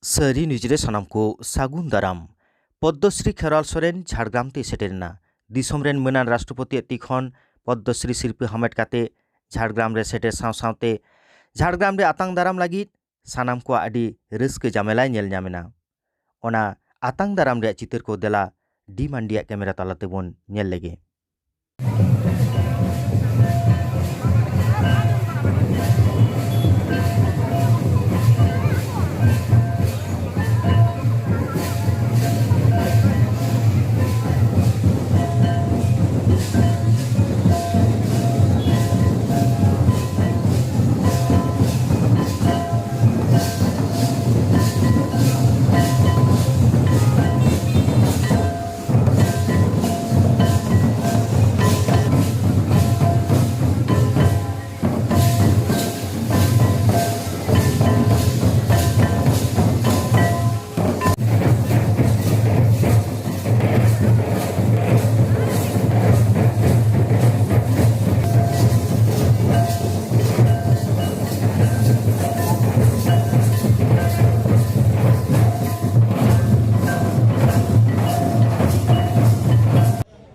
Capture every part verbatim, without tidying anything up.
ᱥᱟᱹᱨᱤ ᱱᱤᱭᱩᱡᱽ ᱨᱮ ᱥᱟᱱᱟᱢ ᱠᱚ ᱥᱟᱹᱜᱩᱱ ᱫᱟᱨᱟᱢ᱾ ᱯᱚᱫᱽᱫᱚᱥᱨᱤ ᱠᱷᱮᱨᱣᱟᱞ ᱥᱚᱨᱮᱱ ᱡᱷᱟᱲᱜᱨᱟᱢ ᱛᱮᱭ ᱥᱮᱴᱮᱨ ᱮᱱᱟ᱾ ᱫᱤᱥᱚᱢ ᱨᱮᱱ ᱢᱟᱹᱱᱟᱱ ᱨᱟᱥᱴᱨᱚᱯᱚᱛᱤᱭᱟᱜ ᱛᱤ ᱠᱷᱚᱱ ᱯᱚᱫᱽᱫᱚᱥᱨᱤ ᱥᱤᱨᱯᱟᱹ ᱦᱟᱢᱮᱴ ᱠᱟᱛᱮ ᱡᱷᱟᱲᱜᱨᱟᱢ ᱨᱮ ᱥᱮᱴᱮᱨ ᱥᱟᱶ ᱥᱟᱶᱛᱮ ᱡᱷᱟᱲᱜᱨᱟᱢ ᱨᱮ ᱟᱛᱟᱝ ᱫᱟᱨᱟᱢ ᱞᱟᱹᱜᱤᱫ ᱥᱟᱱᱟᱢ ᱠᱚᱣᱟᱜ ᱟᱹᱰᱤ ᱨᱟᱹᱥᱠᱟᱹ ᱡᱟᱢᱮᱞᱟᱭ ᱧᱮᱞ ᱧᱟᱢ ᱮᱱᱟ᱾ ᱚᱱᱟ ᱟᱛᱟᱝ ᱫᱟᱨᱟᱢ ᱨᱮᱭᱟᱜ ᱪᱤᱛᱟᱹᱨ ᱠᱚ ᱫᱮᱞᱟ ᱰᱤ ᱢᱟᱱᱰᱤᱭᱟᱜ ᱠᱮᱢᱮᱨᱟ ᱛᱟᱞᱟ ᱛᱮᱵᱚᱱ ᱧᱮᱞ ᱞᱮᱜᱮ᱾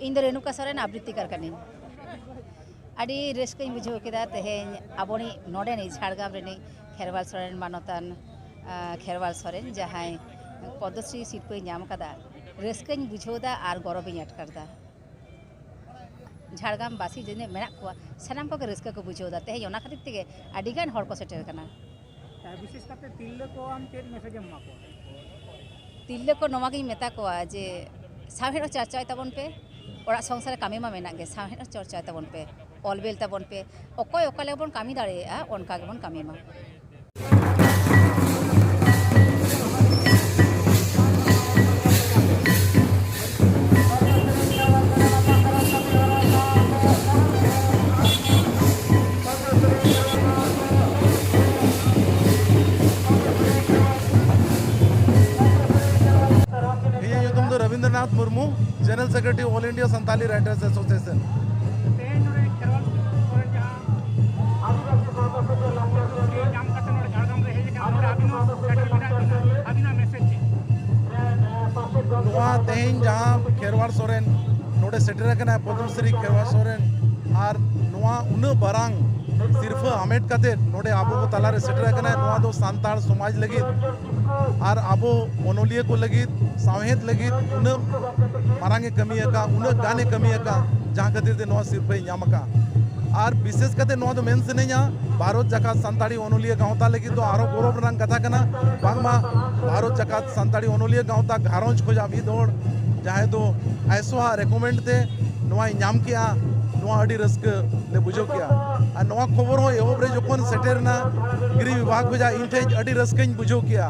ᱤᱧ ᱫᱚ ᱨᱮᱱᱩᱠᱟ ᱥᱚᱨᱮᱱ, ᱟᱵᱨᱤᱛᱤᱠᱟᱨ ᱠᱟᱹᱱᱟᱹᱧ᱾ ᱟᱹᱰᱤ ᱨᱟᱹᱥᱠᱟᱹᱧ ᱵᱩᱡᱷᱟᱹᱣ ᱠᱮᱫᱟ ᱛᱮᱦᱮᱧ ᱟᱵᱚᱱᱤᱡ ᱱᱚᱰᱮᱱᱤᱡ ᱡᱷᱟᱲᱜᱨᱟᱢ ᱨᱤᱱᱤᱡ ᱠᱷᱮᱨᱣᱟᱞ ᱥᱚᱨᱮᱱ ᱢᱟᱱᱚᱛᱟᱱ, ᱟᱸ, ᱠᱷᱮᱨᱣᱟᱞ ᱥᱚᱨᱮᱱ ᱡᱟᱦᱟᱸᱭ ᱯᱚᱫᱽᱢᱚᱥᱨᱤ ᱥᱤᱨᱯᱟᱹᱭ ᱧᱟᱢ ᱟᱠᱟᱫᱟ᱾ ᱨᱟᱹᱥᱠᱟᱹᱧ ᱵᱩᱡᱷᱟᱹᱣ ᱮᱫᱟ ᱟᱨ ᱜᱚᱨᱚᱵᱤᱧ ᱟᱴᱠᱟᱨ ᱮᱫᱟ᱾ ᱡᱷᱟᱲᱜᱨᱟᱢ ᱵᱟᱹᱥᱤ ᱡᱤᱱᱟᱹᱜ ᱢᱮᱱᱟᱜ ᱠᱚᱣᱟ, ᱥᱟᱱᱟᱢ ᱠᱚᱜᱮ ᱨᱟᱹᱥᱠᱟᱹ ᱠᱚ ᱵᱩᱡᱷᱟᱹᱣ ᱮᱫᱟ᱾ ᱛᱮᱦᱮᱧ ᱚᱱᱟ ᱠᱷᱟᱹᱛᱤᱨ ᱛᱮᱜᱮ ᱟᱹᱰᱤ ᱜᱟᱱ ᱦᱚᱲ ᱠᱚ ᱥᱮᱴᱮᱨ ᱟᱠᱟᱱᱟ᱾ ᱦᱮᱸ, ᱵᱤᱥᱮᱥ ᱠᱟᱛᱮ ᱛᱤᱨᱞᱟᱹ ᱠᱚ ᱟᱢ ᱪᱮᱫ ᱢᱮᱥᱮᱡ ᱮᱢ ᱮᱢᱟ ᱠᱚᱣᱟ? ᱛᱤᱨᱞᱟᱹ ᱠᱚ ᱱᱚᱣᱟ ᱜᱤᱧ ᱢᱮᱛᱟ ᱠᱚᱣᱟ ᱡᱮ ᱥᱟᱶᱦᱮᱫ ᱦᱚᱸ ᱪᱟᱨᱪᱟᱭ ᱛᱟᱵᱚᱱ ᱯᱮ, ᱚᱲᱟᱜ ᱥᱚᱝᱥᱟᱨ ᱨᱮ ᱠᱟᱹᱢᱤ ᱢᱟ ᱢᱮᱱᱟᱜ ᱜᱮ, ᱥᱟᱶᱦᱮᱫ ᱦᱚᱸ ᱪᱚᱨᱪᱟᱭ ᱛᱟᱵᱚᱱ ᱯᱮ, ᱚᱞ ᱵᱮᱞ ᱛᱟᱵᱚᱱ ᱯᱮ, ᱚᱠᱚᱭ ᱚᱠᱟ ᱞᱮᱠᱟ ᱵᱚᱱ ᱠᱟᱹᱢᱤ ᱫᱟᱲᱮᱭᱟᱜᱼᱟ ᱚᱱᱠᱟ ᱜᱮᱵᱚᱱ ᱠᱟᱹᱢᱤ ᱢᱟ᱾ ᱤᱧᱟᱹᱜ ᱧᱩᱛᱩᱢ ᱫᱚ Rabindranath Murmu, general secretary, all India Santali writers association. ᱛᱮᱦᱮᱧ ᱱᱚᱰᱮ ᱠᱷᱮᱨᱣᱟᱞ ᱠᱚᱨᱮ ᱡᱟᱦᱟᱸ ᱟᱹᱫᱤᱵᱟᱹᱥᱤ ᱥᱟᱶᱛᱟ ᱥᱮᱪᱮᱫ ᱞᱟᱠᱪᱟᱨ ᱥᱮᱞᱮᱫ ᱧᱟᱢ ᱠᱟᱛᱮ ᱱᱚᱰᱮ ᱡᱷᱟᱲᱜᱨᱟᱢ ᱨᱮ ᱦᱮᱡ ᱟᱠᱟᱱᱟ, ᱱᱚᱰᱮ ᱟᱹᱵᱤᱱ ᱦᱚᱸ ᱥᱮᱴᱮᱨ ᱢᱮᱱᱟᱜ ᱵᱤᱱᱟ᱾ ᱱᱚᱣᱟ ᱛᱮᱦᱮᱧ ᱡᱟᱦᱟᱸ ᱠᱷᱮᱨᱣᱟᱲ ᱥᱚᱨᱮᱱ ᱱᱚᱰᱮ ᱥᱮᱴᱮᱨ ᱟᱠᱟᱱᱟᱭ, ᱯᱚᱫᱢᱚᱥᱨᱤ ᱠᱷᱮᱨᱣᱟᱲ ᱥᱚᱨᱮᱱ, ᱟᱨ ᱱᱚᱣᱟ ᱩᱱᱟᱹᱜ ᱢᱟᱨᱟᱝ ᱥᱤᱨᱯᱷᱟᱹ ᱦᱟᱢᱮᱴ ᱠᱟᱛᱮ ᱱᱚᱰᱮ ᱟᱵᱚ ᱠᱚ ᱛᱟᱞᱟᱨᱮ ᱥᱮᱴᱮᱨ ᱟᱠᱟᱱᱟᱭ, ᱱᱚᱣᱟ ᱫᱚ ᱥᱟᱱᱛᱟᱲ ᱥᱚᱢᱟᱡᱽ ᱞᱟᱹᱜᱤᱫ ᱟᱨ ᱟᱵᱚ ᱚᱱᱚᱞᱤᱭᱟᱹ ᱠᱚ ᱞᱟᱹᱜᱤᱫ, ᱥᱟᱶᱦᱮᱫ ᱞᱟᱹᱜᱤᱫ ᱩᱱᱟᱹᱜ ᱢᱟᱨᱟᱝ ᱮ ᱠᱟᱹᱢᱤ ᱟᱠᱟᱫ, ᱩᱱᱟᱹᱜ ᱜᱟᱱ ᱮ ᱠᱟᱹᱢᱤ ᱟᱠᱟᱫ, ᱡᱟᱦᱟᱸ ᱠᱷᱟᱹᱛᱤᱨ ᱛᱮ ᱱᱚᱣᱟ ᱥᱤᱨᱯᱷᱟᱹᱭ ᱧᱟᱢ ᱟᱠᱟᱫ᱾ ᱟᱨ ᱵᱤᱥᱮᱥ ᱠᱟᱛᱮ ᱱᱚᱣᱟ ᱫᱚ ᱢᱮᱱ ᱥᱟᱱᱟᱧᱟ, ᱵᱷᱟᱨᱚᱛ ᱡᱟᱠᱟᱛ ᱥᱟᱱᱛᱟᱲᱤ ᱚᱱᱚᱞᱤᱭᱟᱹ ᱜᱟᱶᱛᱟ ᱞᱟᱹᱜᱤᱫ ᱫᱚ ᱟᱨᱚ ᱜᱚᱨᱚᱵᱽ ᱨᱮᱱᱟᱜ ᱠᱟᱛᱷᱟ ᱠᱟᱱᱟ, ᱵᱟᱝᱢᱟ ᱵᱷᱟᱨᱚᱛ ᱡᱟᱠᱟᱛ ᱥᱟᱱᱛᱟᱲᱤ ᱚᱱᱚᱞᱤᱭᱟᱹ ᱜᱟᱶᱛᱟ ᱜᱷᱟᱨᱚᱸᱡᱽ ᱠᱷᱚᱱᱟᱜ ᱢᱤᱫ ᱦᱚᱲ, ᱡᱟᱦᱟᱸᱭ ᱫᱚ ᱟᱭᱥᱳ ᱟᱜ ᱨᱮᱠᱚᱢᱮᱱᱰ ᱛᱮ ᱱᱚᱣᱟᱭ ᱧᱟᱢ ᱠᱮᱜᱼᱟ, ᱱᱚᱣᱟ ᱟᱹᱰᱤ ᱨᱟᱹᱥᱠᱟᱹ ᱞᱮ ᱵᱩᱡᱷᱟᱹᱣ ᱠᱮᱜᱼᱟ᱾ ᱟᱨ ᱱᱚᱣᱟ ᱠᱷᱚᱵᱚᱨ ᱦᱚᱸ ᱮᱦᱚᱵ ᱨᱮ ᱡᱚᱠᱷᱚᱱ ᱥᱮᱴᱮᱨ ᱮᱱᱟ, ᱜᱤᱨᱤ ᱵᱤᱵᱷᱟᱜᱽ ᱠᱷᱚᱱᱟᱜ, ᱤᱧ ᱴᱷᱮᱱ ᱟᱹᱰᱤ ᱨᱟᱹᱥᱠᱟᱹᱧ ᱵᱩᱡᱷᱟᱹᱣ ᱠᱮᱜᱼᱟ᱾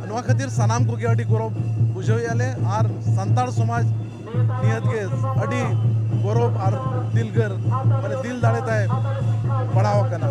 ᱱᱚᱣᱟ ᱠᱷᱟᱹᱛᱤᱨ ᱥᱟᱱᱟᱢ ᱠᱚᱜᱮ ᱟᱹᱰᱤ ᱜᱚᱨᱚᱵᱽ ᱵᱩᱡᱷᱟᱹᱣᱮᱫᱼᱟ ᱞᱮ᱾ ᱟᱨ ᱥᱟᱱᱛᱟᱲ ᱥᱚᱢᱟᱡᱽ ᱱᱤᱦᱟᱹᱛ ᱜᱮ ᱟᱹᱰᱤ ᱜᱚᱨᱚᱵᱽ ᱟᱨ ᱫᱤᱞᱜᱟᱹᱨ, ᱢᱟᱱᱮ, ᱫᱤᱞ ᱫᱟᱲᱮ ᱛᱟᱭ ᱵᱟᱲᱟᱣ ᱟᱠᱟᱱᱟ᱾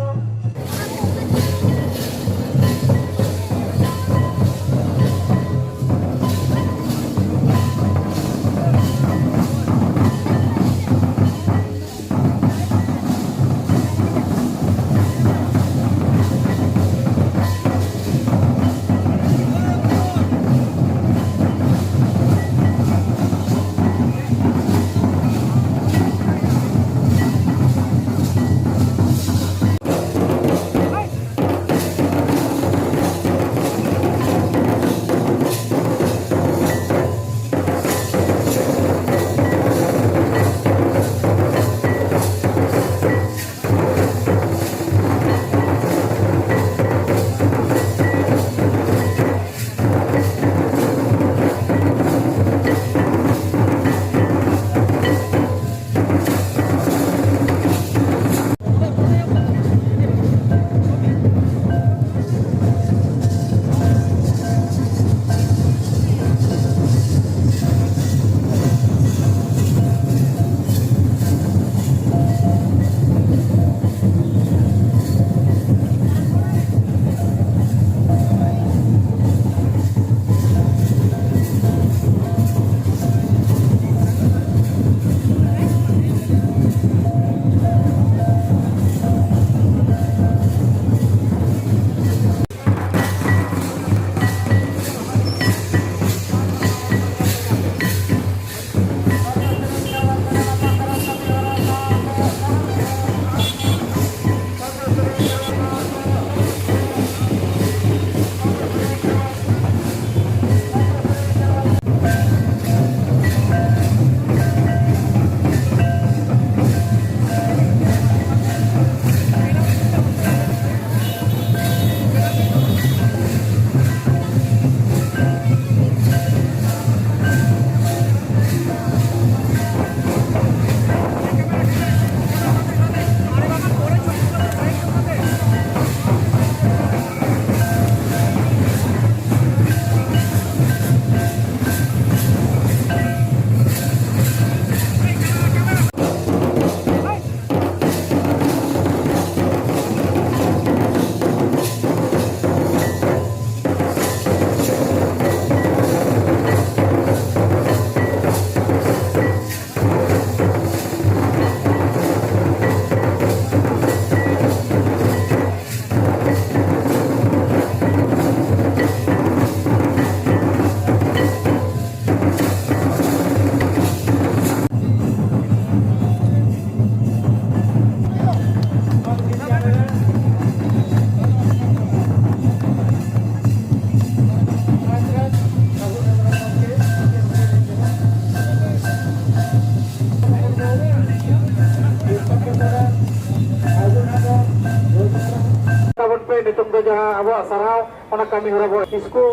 ᱡᱟᱦᱟᱸ ᱟᱵᱚᱣᱟᱜ ᱥᱟᱨᱦᱟᱣ, ᱚᱱᱟ ᱠᱟᱹᱢᱤ ᱦᱚᱨᱟ ᱵᱚ ᱥᱠᱩᱞ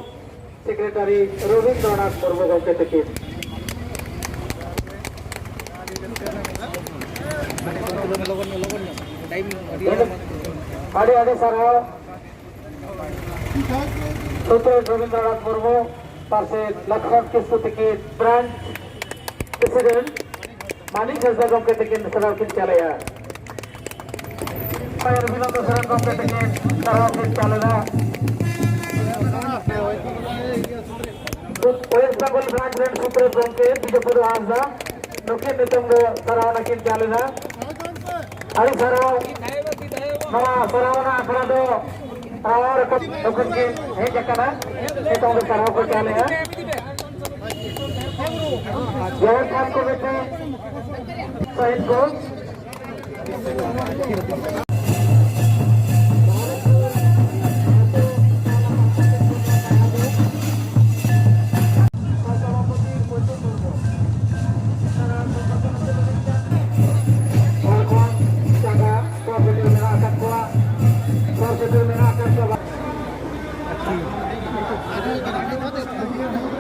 ᱥᱮᱠᱨᱮᱴᱟᱨᱤ ᱨᱚᱵᱤᱱᱫᱨᱚᱱᱟᱛᱷ ᱢᱩᱨᱢᱩ ᱜᱚᱢᱠᱮ ᱛᱟᱹᱠᱤᱱ᱾ ᱟᱹᱰᱤ ᱟᱹᱰᱤ ᱥᱟᱨᱦᱟᱣ ᱥᱩᱛᱨᱮᱛ ᱨᱚᱵᱤᱱᱫᱨᱚᱱᱟᱛᱷ ᱢᱩᱨᱢᱩ, ᱯᱟᱨᱥᱮᱛ ᱞᱚᱠᱷᱢᱚᱱ ᱠᱤᱥᱠᱩ ᱛᱟᱹᱠᱤᱱ, ᱵᱨᱟᱧᱪ ᱯᱨᱮᱥᱤᱰᱮᱱᱴ ᱢᱟᱱᱤᱠ ᱦᱟᱸᱥᱫᱟ ᱜᱚᱢᱠᱮ ᱛᱟᱹᱠᱤᱱ ᱥᱟᱨᱦᱟᱣ ᱠᱤᱱ ᱪᱟᱞᱮᱭᱟ᱾ ᱯᱟᱭᱮᱨ ᱵᱤᱱᱚᱱᱫᱚ ᱥᱚᱨᱮᱱ ᱜᱚᱢᱠᱮ ᱛᱟᱹᱠᱤᱱ ᱥᱟᱨᱦᱟᱣ ᱠᱤᱱ ᱪᱟᱞᱮᱫᱟ᱾ ᱳᱭᱮᱥᱴ ᱵᱮᱝᱜᱚᱞ ᱵᱨᱟᱧᱪ ᱨᱮᱱ ᱥᱩᱛᱨᱮᱛ ᱜᱚᱢᱠᱮ ᱵᱤᱡᱚᱭᱯᱚᱫᱚ ᱦᱟᱸᱥᱫᱟ, ᱱᱩᱠᱤᱱ ᱱᱤᱛᱚᱝ ᱫᱚ ᱥᱟᱨᱦᱟᱣ ᱱᱟᱹᱠᱤᱱ ᱪᱟᱞᱮᱫᱟ᱾ ᱟᱹᱰᱤ ᱥᱟᱨᱦᱟᱣ᱾ ᱱᱚᱣᱟ ᱥᱟᱨᱦᱟᱣᱱᱟ ᱟᱠᱷᱲᱟ ᱫᱚ ᱥᱟᱨᱦᱟᱣ ᱨᱮᱠᱚ ᱱᱩᱠᱤᱱ ᱠᱤᱱ ᱦᱮᱡ ᱟᱠᱟᱱᱟ, ᱱᱤᱛᱚᱝ ᱫᱚ ᱥᱟᱨᱦᱟᱣ ᱠᱚ ᱪᱟᱞᱮᱫᱟ᱾ ᱡᱟᱦᱮᱨ ᱛᱷᱟᱱ ᱠᱚᱢᱤᱴᱤ ᱥᱟᱹᱦᱤᱫ ᱠᱚ᱾ ᱦᱚᱲ ᱠᱷᱚᱱ ᱪᱟᱸᱜᱟ ᱠᱚ ᱥᱮᱴᱮᱨ ᱢᱮᱱᱟᱜ ᱟᱠᱟᱫ ᱠᱚᱣᱟ, ᱠᱚ ᱥᱮᱴᱮᱨ ᱢᱮᱱᱟᱜ ᱟᱠᱟᱫ ᱠᱚᱣᱟ᱾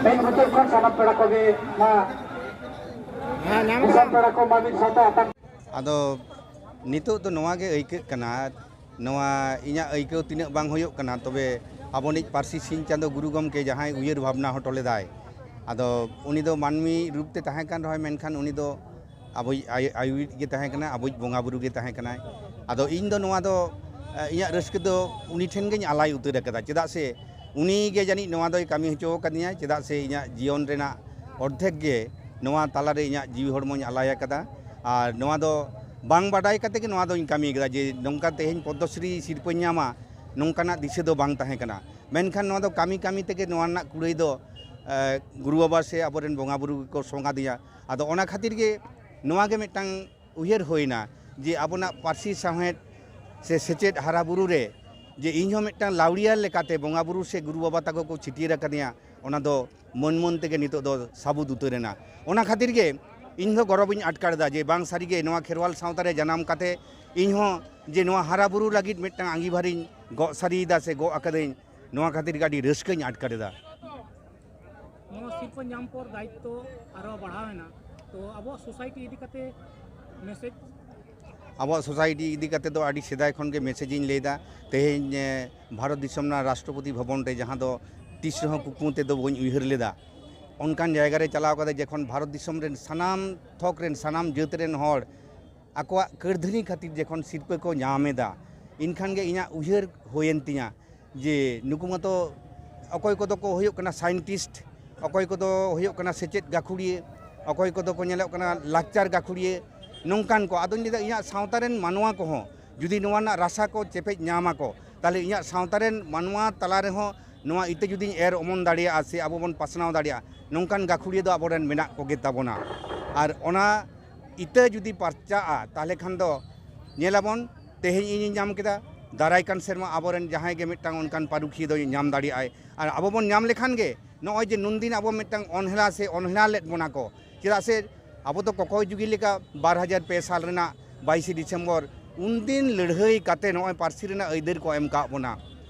ᱢᱮᱱ ᱢᱩᱪᱟᱹᱫ ᱠᱷᱚᱱ ᱥᱟᱱᱟᱢ ᱯᱮᱲᱟ ᱠᱚᱜᱮ ᱢᱟ ᱫᱤᱥᱚᱢ ᱯᱮᱲᱟ ᱠᱚ ᱢᱟ ᱢᱤᱫ ᱥᱟᱶᱛᱮ ᱟᱛᱟᱝ᱾ ᱟᱫᱚ ᱱᱤᱛᱚᱜ ᱫᱚ ᱱᱚᱣᱟ ᱜᱮ ᱟᱹᱭᱠᱟᱹᱜ ᱠᱟᱱᱟ, ᱱᱚᱣᱟ ᱤᱧᱟᱹᱜ ᱟᱹᱭᱠᱟᱹᱣ ᱛᱤᱱᱟᱹᱜ ᱵᱟᱝ ᱦᱩᱭᱩᱜ ᱠᱟᱱᱟ, ᱛᱚᱵᱮ ᱟᱵᱚᱱᱤᱡ ᱯᱟᱹᱨᱥᱤ ᱥᱤᱧ ᱪᱟᱸᱫᱚ ᱜᱩᱨᱩ ᱜᱚᱢᱠᱮ ᱡᱟᱦᱟᱸᱭ ᱩᱭᱦᱟᱹᱨ ᱵᱷᱟᱵᱽᱱᱟ ᱦᱚᱴᱚ ᱞᱮᱫᱟᱭ, ᱟᱫᱚ ᱩᱱᱤ ᱫᱚ ᱢᱟᱹᱱᱢᱤ ᱨᱩᱯ ᱛᱮ ᱛᱟᱦᱮᱸ ᱠᱟᱱ ᱨᱮᱦᱚᱸᱭ, ᱢᱮᱱᱠᱷᱟᱱ ᱩᱱᱤ ᱫᱚ ᱟᱵᱚᱭᱤᱡ ᱟᱭ-, ᱟᱭᱩᱨᱤᱡ ᱜᱮ ᱛᱟᱦᱮᱸ ᱠᱟᱱᱟᱭ, ᱟᱵᱚᱭᱤᱡ ᱵᱚᱸᱜᱟ ᱵᱩᱨᱩ ᱜᱮ ᱛᱟᱦᱮᱸ ᱠᱟᱱᱟᱭ᱾ ᱟᱫᱚ ᱤᱧ ᱫᱚ ᱱᱚᱣᱟ ᱫᱚ, ᱮ, ᱤᱧᱟᱹᱜ ᱨᱟᱹᱥᱠᱟᱹ ᱫᱚ ᱩᱱᱤ ᱴᱷᱮᱱ ᱜᱤᱧ ᱟᱞᱟᱭ ᱩᱛᱟᱹᱨ ᱟᱠᱟᱫᱟ, ᱪᱮᱫᱟᱜ ᱥᱮ ᱩᱱᱤ ᱜᱮ ᱡᱟᱹᱱᱤᱡ ᱱᱚᱣᱟ ᱫᱚᱭ ᱠᱟᱹᱢᱤ ᱦᱚᱪᱚ ᱟᱠᱟᱫᱤᱧᱟ, ᱪᱮᱫᱟᱜ ᱥᱮ ᱤᱧᱟᱹᱜ ᱡᱤᱭᱚᱱ ᱨᱮᱱᱟᱜ ᱚᱨᱫᱷᱮᱠ ᱜᱮ ᱱᱚᱣᱟ ᱛᱟᱞᱟᱨᱮ ᱤᱧᱟᱹᱜ ᱡᱤᱣᱤ ᱦᱚᱲᱢᱚᱧ ᱟᱞᱟᱭ ᱟᱠᱟᱫᱟ᱾ ᱟᱨ ᱱᱚᱣᱟ ᱫᱚ ᱵᱟᱝ ᱵᱟᱰᱟᱭ ᱠᱟᱛᱮ ᱜᱮ ᱱᱚᱣᱟ ᱫᱚᱧ ᱠᱟᱹᱢᱤ ᱟᱠᱟᱫᱟ ᱡᱮ ᱱᱚᱝᱠᱟ ᱛᱮᱦᱮᱧ ᱯᱚᱫᱽᱢᱚᱥᱨᱤ ᱥᱤᱨᱯᱟᱹᱧ ᱧᱟᱢᱟ, ᱱᱚᱝᱠᱟᱱᱟᱜ ᱫᱤᱥᱟᱹ ᱫᱚ ᱵᱟᱝ ᱛᱟᱦᱮᱸ ᱠᱟᱱᱟ᱾ ᱢᱮᱱᱠᱷᱟᱱ ᱱᱚᱣᱟ ᱫᱚ ᱠᱟᱹᱢᱤ ᱠᱟᱹᱢᱤ ᱛᱮᱜᱮ ᱱᱚᱣᱟ ᱨᱮᱱᱟᱜ ᱠᱩᱲᱟᱹᱭ ᱫᱚ, ᱮ, ᱜᱩᱨᱩ ᱵᱟᱵᱟ ᱥᱮ ᱟᱵᱚᱨᱮᱱ ᱵᱚᱸᱜᱟ ᱵᱩᱨᱩ ᱜᱮᱠᱚ ᱥᱚᱝ ᱟᱹᱫᱤᱧᱟ᱾ ᱟᱫᱚ ᱚᱱᱟ ᱠᱷᱟᱹᱛᱤᱨ ᱜᱮ ᱱᱚᱣᱟ ᱜᱮ ᱢᱤᱫᱴᱟᱝ ᱩᱭᱦᱟᱹᱨ ᱦᱩᱭᱱᱟ ᱡᱮ ᱟᱵᱚᱱᱟᱜ ᱯᱟᱹᱨᱥᱤ ᱥᱟᱶᱦᱮᱫ ᱥᱮ ᱥᱮᱪᱮᱫ ᱦᱟᱨᱟ ᱵᱩᱨᱩ ᱨᱮ ᱡᱮ ᱤᱧᱦᱚᱸ ᱢᱤᱫᱴᱟᱝ ᱞᱟᱹᱣᱲᱤᱭᱟᱹ ᱞᱮᱠᱟᱛᱮ ᱵᱚᱸᱜᱟ ᱵᱩᱨᱩ ᱥᱮ ᱜᱩᱨᱩ ᱵᱟᱵᱟ ᱛᱟᱠᱚ ᱠᱚ ᱪᱷᱟᱹᱴᱭᱟᱹᱨ ᱟᱠᱟᱫᱤᱧᱟ, ᱚᱱᱟ ᱫᱚ ᱢᱟᱹᱱ ᱢᱟᱹᱱ ᱛᱮᱜᱮ ᱱᱤᱛᱚᱜ ᱫᱚ ᱥᱟᱹᱵᱩᱫ ᱩᱛᱟᱹᱨ ᱮᱱᱟ᱾ ᱚᱱᱟ ᱠᱷᱟᱹᱛᱤᱨ ᱜᱮ ᱤᱧ ᱫᱚ ᱜᱚᱨᱚᱵᱤᱧ ᱟᱴᱠᱟᱨ ᱮᱫᱟ ᱡᱮ ᱵᱟᱝ ᱥᱟᱹᱨᱤᱜᱮ ᱱᱚᱣᱟ ᱠᱷᱮᱨᱣᱟᱞ ᱥᱟᱶᱛᱟ ᱨᱮ ᱡᱟᱱᱟᱢ ᱠᱟᱛᱮ ᱤᱧᱦᱚᱸ ᱡᱮ ᱱᱚᱣᱟ ᱦᱟᱨᱟ ᱵᱩᱨᱩ ᱞᱟᱹᱜᱤᱫ ᱢᱤᱫᱴᱟᱝ ᱟᱸᱜᱤᱵᱷᱟᱨᱤᱧ ᱜᱚᱜ ᱥᱟᱹᱨᱤᱭᱮᱫᱟ ᱥᱮ ᱜᱚᱜ ᱟᱠᱟᱫᱟᱹᱧ, ᱱᱚᱣᱟ ᱠᱷᱟᱹᱛᱤᱨ ᱜᱮ ᱟᱹᱰᱤ ᱨᱟᱹᱥᱠᱟᱹᱧ ᱟᱴᱠᱟᱨ ᱮᱫᱟ᱾ ᱱᱚᱣᱟ ᱥᱤᱨᱯᱟᱹ ᱧᱟᱢ ᱯᱚᱨ ᱫᱟᱭᱤᱛᱛᱚ ᱟᱨᱚ ᱵᱟᱲᱦᱟᱣ ᱮᱱᱟ, ᱛᱚ ᱟᱵᱚᱣᱟᱜ ᱥᱳᱥᱟᱭᱴᱤ ᱤᱫᱤ ᱠᱟᱛᱮ ᱢᱮᱥᱮᱡᱽ? ᱟᱵᱚᱣᱟᱜ ᱥᱳᱥᱟᱭᱴᱤ ᱤᱫᱤ ᱠᱟᱛᱮ ᱫᱚ ᱟᱹᱰᱤ ᱥᱮᱫᱟᱭ ᱠᱷᱚᱱ ᱜᱮ ᱢᱮᱥᱮᱡᱽ ᱤᱧ ᱞᱟᱹᱭᱫᱟ᱾ ᱛᱮᱦᱮᱧ ᱮ, ᱵᱷᱟᱨᱚᱛ ᱫᱤᱥᱚᱢ ᱨᱮᱱᱟᱜ ᱨᱟᱥᱴᱨᱚᱯᱚᱛᱤ ᱵᱷᱚᱵᱚᱱ ᱨᱮ, ᱡᱟᱦᱟᱸ ᱫᱚ ᱛᱤᱥ ᱨᱮᱦᱚᱸ ᱠᱩᱠᱢᱩ ᱛᱮᱫᱚ ᱵᱟᱹᱧ ᱩᱭᱦᱟᱹᱨ ᱞᱮᱫᱟ, ᱚᱱᱠᱟᱱ ᱡᱟᱭᱜᱟ ᱨᱮ ᱪᱟᱞᱟᱣ ᱠᱟᱛᱮ ᱡᱚᱠᱷᱚᱱ ᱵᱷᱟᱨᱚᱛ ᱫᱤᱥᱚᱢ ᱨᱮᱱ ᱥᱟᱱᱟᱢ ᱛᱷᱚᱠ ᱨᱮᱱ, ᱥᱟᱱᱟᱢ ᱡᱟᱹᱛ ᱨᱮᱱ ᱦᱚᱲ ᱟᱠᱚᱣᱟᱜ ᱠᱟᱹᱨᱫᱷᱟᱹᱱᱤ ᱠᱷᱟᱹᱛᱤᱨ ᱡᱚᱠᱷᱚᱱ ᱥᱤᱨᱯᱟᱹ ᱠᱚ ᱧᱟᱢ ᱮᱫᱟ, ᱮᱱᱠᱷᱟᱱ ᱜᱮ ᱤᱧᱟᱹᱜ ᱩᱭᱦᱟᱹᱨ ᱦᱩᱭᱮᱱ ᱛᱤᱧᱟ ᱡᱮ ᱱᱩᱠᱩ ᱢᱟᱛᱚ ᱚᱠᱚᱭ ᱠᱚᱫᱚ ᱠᱚ ᱦᱩᱭᱩᱜ ᱠᱟᱱᱟ ᱥᱟᱭᱮᱱᱴᱤᱥᱴ, ᱚᱠᱚᱭ ᱠᱚᱫᱚ ᱦᱩᱭᱩᱜ ᱠᱟᱱᱟ ᱥᱮᱪᱮᱫ ᱜᱟᱹᱠᱷᱩᱲᱤᱭᱟᱹ, ᱚᱠᱚᱭ ᱠᱚᱫᱚ ᱠᱚ ᱧᱮᱞᱚᱜ ᱠᱟᱱᱟ ᱞᱟᱠᱪᱟᱨ ᱜᱟᱹᱠᱷᱩᱲᱤᱭᱟᱹ, ᱱᱚᱝᱠᱟᱱ ᱠᱚ᱾ ᱟᱫᱚᱧ ᱞᱟᱹᱭᱫᱟ, ᱤᱧᱟᱹᱜ ᱥᱟᱶᱛᱟ ᱨᱮᱱ ᱢᱟᱱᱣᱟ ᱠᱚᱦᱚᱸ ᱡᱩᱫᱤ ᱱᱚᱣᱟ ᱨᱮᱱᱟᱜ ᱨᱟᱥᱟ ᱠᱚ ᱪᱮᱯᱮᱡ ᱧᱟᱢ ᱟᱠᱚ, ᱛᱟᱦᱞᱮ ᱤᱧᱟᱹᱜ ᱥᱟᱶᱛᱟ ᱨᱮᱱ ᱢᱟᱱᱣᱟ ᱛᱟᱞᱟ ᱨᱮᱦᱚᱸ ᱱᱚᱣᱟ ᱤᱛᱟᱹ ᱡᱩᱫᱤᱧ ᱮᱨ ᱚᱢᱚᱱ ᱫᱟᱲᱮᱭᱟᱜᱼᱟ ᱥᱮ ᱟᱵᱚ ᱵᱚᱱ ᱯᱟᱥᱱᱟᱣ ᱫᱟᱲᱮᱭᱟᱜᱼᱟ, ᱱᱚᱝᱠᱟᱱ ᱜᱟᱹᱠᱷᱩᱲᱤᱭᱟᱹ ᱫᱚ ᱟᱵᱚᱨᱮᱱ ᱢᱮᱱᱟᱜ ᱠᱚᱜᱮ ᱛᱟᱵᱚᱱᱟ᱾ ᱟᱨ ᱚᱱᱟ ᱤᱛᱟᱹ ᱡᱩᱫᱤ ᱯᱟᱨᱪᱟᱜᱼᱟ, ᱛᱟᱦᱞᱮ ᱠᱷᱟᱱ ᱫᱚ ᱧᱮᱞᱟᱵᱚᱱ, ᱛᱮᱦᱮᱧ ᱤᱧᱤᱧ ᱧᱟᱢ ᱠᱮᱫᱟ, ᱫᱟᱨᱟᱭ ᱠᱟᱱ ᱥᱮᱨᱢᱟ ᱟᱵᱚᱨᱮᱱ ᱡᱟᱦᱟᱸᱭ ᱜᱮ ᱢᱤᱫᱴᱟᱝ ᱚᱱᱠᱟᱱ ᱯᱟᱹᱨᱩᱠᱷᱤᱭᱟᱹ ᱫᱚᱭ ᱧᱟᱢ ᱫᱟᱲᱮᱭᱟᱜᱼᱟᱭ᱾ ᱟᱨ ᱟᱵᱚ ᱵᱚᱱ ᱧᱟᱢ ᱞᱮᱠᱷᱟᱱ ᱜᱮ, ᱱᱚᱜᱼᱚᱭ ᱡᱮ ᱱᱩᱱᱫᱤᱱ ᱟᱵᱚ ᱢᱤᱫᱴᱟᱝ ᱚᱱᱦᱮᱞᱟ ᱥᱮ ᱚᱱᱦᱮᱞᱟ ᱞᱮᱫ ᱵᱚᱱᱟ ᱠᱚ, ᱪᱮᱫᱟᱜ ᱥᱮ ᱟᱵᱚ ᱫᱚ ᱠᱚᱠᱚᱭ ᱡᱩᱜᱤ ᱞᱮᱠᱟ ᱵᱟᱨ ᱦᱟᱡᱟᱨ ᱯᱮ ᱥᱟᱞ ᱨᱮᱱᱟᱜ ᱵᱟᱭᱤᱥᱮ ᱰᱤᱥᱮᱢᱵᱚᱨ ᱩᱱᱫᱤᱱ ᱞᱟᱹᱲᱦᱟᱹᱭ ᱠᱟᱛᱮ ᱱᱚᱜᱼᱚᱭ ᱯᱟᱹᱨᱥᱤ ᱨᱮᱱᱟᱜ ᱟᱹᱭᱫᱟᱹᱨ ᱠᱚ ᱮᱢ ᱠᱟᱜ ᱵᱚᱱᱟ,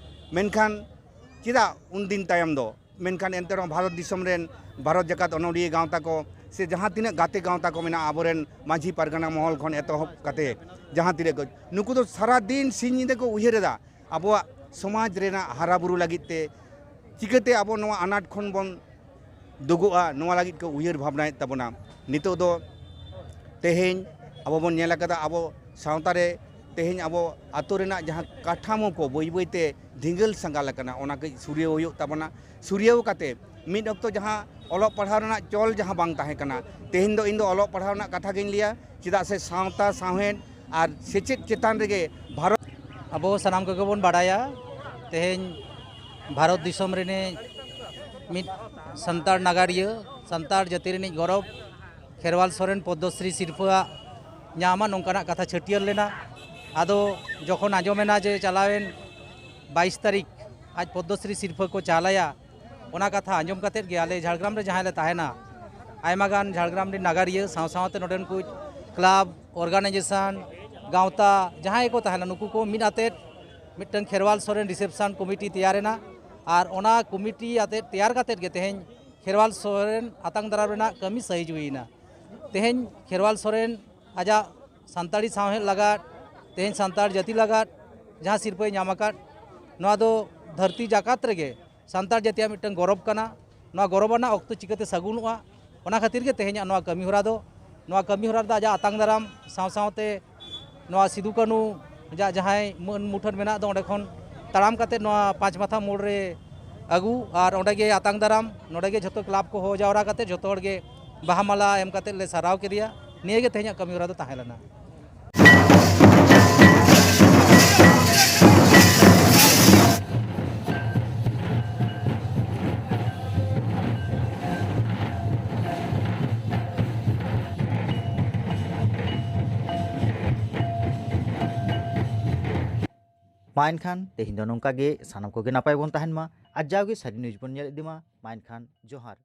ᱢᱮᱱᱠᱷᱟᱱ ᱪᱮᱫᱟᱜ ᱩᱱᱫᱤᱱ ᱛᱟᱭᱚᱢ ᱫᱚ? ᱢᱮᱱᱠᱷᱟᱱ ᱮᱱᱛᱮ ᱨᱮᱦᱚᱸ ᱵᱷᱟᱨᱚᱛ ᱫᱤᱥᱚᱢ ᱨᱮᱱ ᱵᱷᱟᱨᱚᱛ ᱡᱟᱠᱟᱛ ᱚᱱᱚᱞᱤᱭᱟᱹ ᱜᱟᱶᱛᱟ ᱠᱚ ᱥᱮ ᱡᱟᱦᱟᱸ ᱛᱤᱱᱟᱹᱜ ᱜᱟᱛᱮ ᱜᱟᱶᱛᱟ ᱠᱚ ᱢᱮᱱᱟᱜᱼᱟ, ᱟᱵᱚᱨᱮᱱ ᱢᱟᱹᱡᱷᱤ ᱯᱟᱨᱜᱟᱱᱟ ᱢᱚᱦᱚᱞ ᱠᱷᱚᱱ ᱮᱛᱚᱦᱚᱵ ᱠᱟᱛᱮ ᱡᱟᱦᱟᱸ ᱛᱤᱱᱟᱹᱜ ᱠᱚ, ᱱᱩᱠᱩ ᱫᱚ ᱥᱟᱨᱟ ᱫᱤᱱ ᱥᱤᱧ ᱧᱤᱫᱟᱹ ᱠᱚ ᱩᱭᱦᱟᱹᱨ ᱮᱫᱟ ᱟᱵᱚᱣᱟᱜ ᱥᱚᱢᱟᱡᱽ ᱨᱮᱱᱟᱜ ᱦᱟᱨᱟ ᱵᱩᱨᱩ ᱞᱟᱹᱜᱤᱫ ᱛᱮ, ᱪᱤᱠᱟᱹᱛᱮ ᱟᱵᱚ ᱱᱚᱣᱟ ᱟᱱᱟᱴ ᱠᱷᱚᱱ ᱵᱚᱱ ᱫᱩᱜᱩᱜᱼᱟ, ᱱᱚᱣᱟ ᱞᱟᱹᱜᱤᱫ ᱠᱚ ᱩᱭᱦᱟᱹᱨ ᱵᱷᱟᱵᱽᱱᱟᱭᱮᱫ ᱛᱟᱵᱚᱱᱟ᱾ ᱱᱤᱛᱚᱜ ᱫᱚ ᱛᱮᱦᱮᱧ ᱟᱵᱚ ᱵᱚᱱ ᱧᱮᱞ ᱟᱠᱟᱫᱟ, ᱟᱵᱚ ᱥᱟᱶᱛᱟ ᱨᱮ ᱛᱮᱦᱮᱧ ᱟᱵᱚ ᱟᱛᱳ ᱨᱮᱱᱟᱜ ᱡᱟᱦᱟᱸ ᱠᱟᱴᱷᱟᱢᱳ ᱠᱚ ᱵᱟᱹᱭ ᱵᱟᱹᱭ ᱛᱮ ᱫᱷᱤᱸᱜᱟᱹᱞ ᱥᱟᱸᱜᱟᱞ ᱟᱠᱟᱱᱟ, ᱚᱱᱟ ᱠᱟᱹᱡ ᱥᱩᱨᱭᱟᱹᱣ ᱦᱩᱭᱩᱜ ᱛᱟᱵᱚᱱᱟ᱾ ᱥᱩᱨᱭᱟᱹᱣ ᱠᱟᱛᱮ ᱢᱤᱫ ᱚᱠᱛᱚ ᱡᱟᱦᱟᱸ ᱚᱞᱚᱜ ᱯᱟᱲᱦᱟᱣ ᱨᱮᱱᱟᱜ ᱪᱚᱞ ᱡᱟᱦᱟᱸ ᱵᱟᱝ ᱛᱟᱦᱮᱸ ᱠᱟᱱᱟ, ᱛᱮᱦᱮᱧ ᱫᱚ ᱤᱧ ᱫᱚ ᱚᱞᱚᱜ ᱯᱟᱲᱦᱟᱣ ᱨᱮᱱᱟᱜ ᱠᱟᱛᱷᱟ ᱜᱤᱧ ᱞᱟᱹᱭᱟ, ᱪᱮᱫᱟᱜ ᱥᱮ ᱥᱟᱶᱛᱟ, ᱥᱟᱶᱦᱮᱫ ᱟᱨ ᱥᱮᱪᱮᱫ ᱪᱮᱛᱟᱱ ᱨᱮᱜᱮ ᱵᱷᱟᱨᱚᱛ ᱟᱵᱚ ᱥᱟᱱᱟᱢ ᱠᱚᱜᱮ ᱵᱚᱱ ᱵᱟᱰᱟᱭᱟ, ᱛᱮᱦᱮᱧ ᱵᱷᱟᱨᱚᱛ ᱫᱤᱥᱚᱢ ᱨᱤᱱᱤᱡ ᱢᱤᱫ ᱥᱟᱱᱛᱟᱲ ᱱᱟᱜᱟᱨᱤᱭᱟᱹ, ᱥᱟᱱᱛᱟᱲ ᱡᱟᱹᱛᱤ ᱨᱤᱱᱤᱡ ᱜᱚᱨᱚᱵᱽ ᱠᱷᱮᱨᱣᱟᱞ ᱥᱚᱨᱮᱱ ᱯᱚᱫᱽᱢᱚᱥᱨᱤ ᱥᱤᱨᱯᱷᱟᱹᱣᱟᱜ ᱧᱟᱢᱟ, ᱱᱚᱝᱠᱟᱱᱟᱜ ᱠᱟᱛᱷᱟ ᱪᱷᱟᱹᱴᱭᱟᱹᱨ ᱞᱮᱱᱟ᱾ ᱟᱫᱚ ᱡᱚᱠᱷᱚᱱ ᱟᱸᱡᱚᱢᱮᱱᱟ ᱡᱮ ᱪᱟᱞᱟᱣᱮᱱ ᱵᱟᱭᱤᱥ ᱛᱟᱹᱨᱤᱠᱷ ᱟᱡ ᱯᱚᱫᱽᱢᱚᱥᱨᱤ ᱥᱤᱨᱯᱷᱟᱹ ᱠᱚ ᱪᱟᱞᱟᱭᱟ, ᱚᱱᱟ ᱠᱟᱛᱷᱟ ᱟᱸᱡᱚᱢ ᱠᱟᱛᱮᱫ ᱜᱮ ᱟᱞᱮ ᱡᱷᱟᱲᱜᱨᱟᱢ ᱨᱮ ᱡᱟᱦᱟᱸᱭ ᱞᱮ ᱛᱟᱦᱮᱱᱟ, ᱟᱭᱢᱟ ᱜᱟᱱ ᱡᱷᱟᱲᱜᱨᱟᱢ ᱨᱮᱱ ᱱᱟᱜᱟᱨᱤᱭᱟᱹ ᱥᱟᱶ ᱥᱟᱶᱛᱮ ᱱᱚᱰᱮᱱ ᱠᱚ ᱠᱞᱟᱵᱽ, ᱚᱨᱜᱟᱱᱟᱭᱡᱮᱥᱚᱱ, ᱜᱟᱶᱛᱟ ᱡᱟᱦᱟᱸᱭ ᱠᱚ ᱛᱟᱦᱮᱱᱟ, ᱱᱩᱠᱩ ᱠᱚ ᱢᱤᱫ ᱟᱛᱮᱫ ᱢᱤᱫᱴᱟᱝ ᱠᱷᱮᱨᱣᱟᱞ ᱥᱚᱨᱮᱱ ᱨᱤᱥᱮᱯᱥᱚᱱ ᱠᱚᱢᱤᱴᱤ ᱛᱮᱭᱟᱨᱮᱱᱟ᱾ ᱟᱨ ᱚᱱᱟ ᱠᱚᱢᱤᱴᱤ ᱟᱛᱮᱫ ᱛᱮᱭᱟᱨ ᱠᱟᱛᱮᱫ ᱜᱮ ᱛᱮᱦᱮᱧ ᱠᱷᱮᱨᱣᱟᱞ ᱥᱚᱨᱮᱱ ᱟᱛᱟᱝ ᱫᱟᱨᱟᱢ ᱨᱮᱱᱟᱜ ᱠᱟᱹᱢᱤ ᱥᱟᱹᱦᱤᱡᱩᱜ ᱮᱱᱟ᱾ ᱛᱮᱦᱮᱧ ᱠᱷᱮᱨᱣᱟᱞ ᱥᱚᱨᱮᱱ ᱟᱡᱟᱜ ᱥᱟᱱᱛᱟᱲᱤ ᱥᱟᱶᱦᱮᱫ ᱞᱟᱜᱟᱫ, ᱛᱮᱦᱮᱧ ᱥᱟᱱᱛᱟᱲ ᱡᱟᱹᱛᱤ ᱞᱟᱜᱟᱫ ᱡᱟᱦᱟᱸ ᱥᱤᱨᱯᱟᱹᱭ ᱧᱟᱢ ᱟᱠᱟᱫ, ᱱᱚᱣᱟ ᱫᱚ ᱫᱷᱟᱹᱨᱛᱤ ᱡᱟᱠᱟᱛ ᱨᱮᱜᱮ ᱥᱟᱱᱛᱟᱲ ᱡᱟᱹᱛᱤᱭᱟᱜ ᱢᱤᱫᱴᱟᱝ ᱜᱚᱨᱚᱵᱽ ᱠᱟᱱᱟ᱾ ᱱᱚᱣᱟ ᱜᱚᱨᱚᱵᱽ ᱟᱱᱟᱜ ᱚᱠᱛᱚ ᱪᱤᱠᱟᱹᱛᱮ ᱥᱟᱹᱜᱩᱱᱚᱜᱼᱟ, ᱚᱱᱟ ᱠᱷᱟᱹᱛᱤᱨ ᱜᱮ ᱛᱮᱦᱮᱧᱟᱜ ᱱᱚᱣᱟ ᱠᱟᱹᱢᱤ ᱦᱚᱨᱟ ᱫᱚ᱾ ᱱᱚᱣᱟ ᱠᱟᱹᱢᱤ ᱦᱚᱨᱟ ᱨᱮᱫᱚ ᱟᱡᱟᱜ ᱟᱛᱟᱝ ᱫᱟᱨᱟᱢ ᱥᱟᱶ ᱥᱟᱶᱛᱮ ᱱᱚᱣᱟ ᱥᱤᱫᱩ ᱠᱟᱹᱱᱩ ᱡᱟ-, ᱡᱟᱦᱟᱸᱭ ᱢᱟᱹᱱ ᱢᱩᱴᱷᱟᱹᱱ ᱢᱮᱱᱟᱜ ᱫᱚ, ᱚᱸᱰᱮ ᱠᱷᱚᱱ ᱛᱟᱲᱟᱢ ᱠᱟᱛᱮ ᱱᱚᱣᱟ ᱯᱟᱸᱪ ᱢᱟᱛᱷᱟ ᱢᱳᱲ ᱨᱮ ᱟᱹᱜᱩ ᱟᱨ ᱚᱸᱰᱮ ᱜᱮ ᱟᱛᱟᱝ ᱫᱟᱨᱟᱢ, ᱱᱚᱰᱮ ᱜᱮ ᱡᱷᱚᱛᱚ ᱠᱞᱟᱵᱽ ᱠᱚ ᱦᱚᱦᱚ ᱡᱟᱣᱨᱟ ᱠᱟᱛᱮ ᱡᱷᱚᱛᱚ ᱦᱚᱲ ᱜᱮ ᱵᱟᱦᱟ ᱢᱟᱞᱟ ᱮᱢ ᱠᱟᱛᱮ ᱞᱮ ᱥᱟᱨᱦᱟᱣ ᱠᱮᱫᱮᱭᱟ᱾ ᱱᱤᱭᱟᱹ ᱜᱮ ᱛᱮᱦᱮᱧᱟᱜ ᱠᱟᱹᱢᱤ ᱦᱚᱨᱟ ᱫᱚ ᱛᱟᱦᱮᱸ ᱞᱮᱱᱟ᱾ ᱢᱟ ᱮᱱᱠᱷᱟᱱ ᱛᱮᱦᱮᱧ ᱫᱚ ᱱᱚᱝᱠᱟ ᱜᱮ, ᱥᱟᱱᱟᱢ ᱠᱚᱜᱮ ᱱᱟᱯᱟᱭ ᱵᱚᱱ ᱛᱟᱦᱮᱱ ᱢᱟ ᱟᱨ ᱡᱟᱣᱜᱮ ᱥᱟᱹᱨᱤ ᱱᱤᱭᱩᱡᱽ ᱵᱚᱱ ᱧᱮᱞ ᱤᱫᱤ ᱢᱟ᱾ ᱢᱟ ᱮᱱᱠᱷᱟᱱ ᱡᱚᱦᱟᱨ᱾